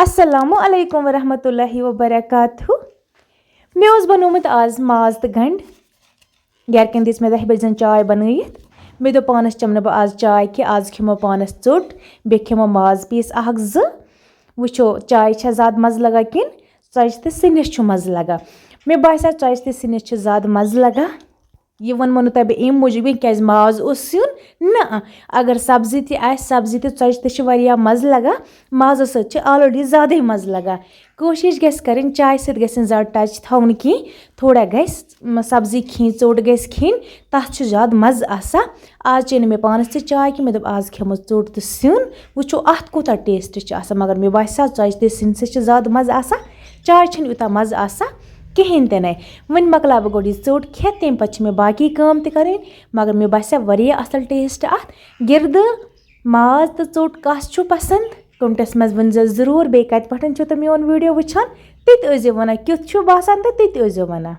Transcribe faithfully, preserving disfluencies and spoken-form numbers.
السلام علیکم ورحمۃ اللہ وبرکاتہ۔ مےٚ اوس بنومُت آز ماز تہٕ گنڈ۔ گرِکٮ۪ن دِژ مےٚ دَہہِ بجہِ زَن چاے بنٲیِتھ۔ مےٚ دوٚپ، پانَس چَمہٕ نہٕ بہٕ آز چاے کینٛہہ، آز کھٮ۪مو پانَس ژوٚٹ، بیٚیہِ کھٮ۪مو ماز پیٖس اَکھ زٕ۔ وٕچھو، چاے چھا زیادٕ مَزٕ لگان کِنہٕ ژۄچہِ تہٕ سِنِس چھُ مَزٕ لگان۔ مےٚ باسیٛو، ژۄچہِ تہٕ سِنِس چھُ زیادٕ مَزٕ لگان۔ یہِ ووٚنمو نہٕ تۄہہِ بہٕ اَمہِ موٗجوٗب، کیٛازِ ماز اوس سیُن۔ نہ، اگر سبزی تہِ آسہِ، سبزی تہٕ ژۄچہِ تہِ چھِ واریاہ مَزٕ لگان۔ مازَس سۭتۍ چھِ already زیادَے مَزٕ لگان۔ کوٗشِش گژھِ کَرٕنۍ، چایہِ سۭتۍ گژھِ نہٕ زیادٕ touch تھاوُن کینٛہہ۔ تھوڑا گژھِ، م، سبزی کھیٚنۍ، ژوٚٹ گژھِ کھیٚنۍ، تَتھ چھُ زیادٕ مَزٕ آسان۔ آز چیٚیہِ نہٕ مےٚ پانَس تہِ چاے کینٛہہ، مےٚ دوٚپ، آز کھٮ۪مو ژوٚٹ تہٕ سیُن، وٕچھو اَتھ کوٗتاہ taste چھُ آسان۔ مگر مےٚ باسیٛو، ژۄچہِ تہٕ سِنِس چھِ زیادٕ مَزٕ آسان، چاے چھِنہٕ یوٗتاہ مَزٕ آسان کِہیٖنۍ تہِ نَے۔ وۄنۍ مۄکلاو بہٕ گۄڈٕ یہِ ژوٚٹ کھٮ۪تھ، تَمہِ پَتہٕ چھِ مےٚ باقی کٲم تہِ کَرٕنۍ۔ مگر مےٚ باسیٛو واریاہ اَصٕل taste اَتھ۔ گِردٕ ماز تہٕ ژوٚٹ کَس چھُ پَسنٛد؟ Comment منٛز ؤنۍ زیو ضروٗر، بیٚیہِ کَتہِ پٮ۪ٹھ چھِو تُہۍ میون video وٕچھان، تہِ تہِ ٲسۍ زیو وَنان، کیُتھ چھُ باسان تہٕ تہِ تہِ ٲسۍ زیو وَنان۔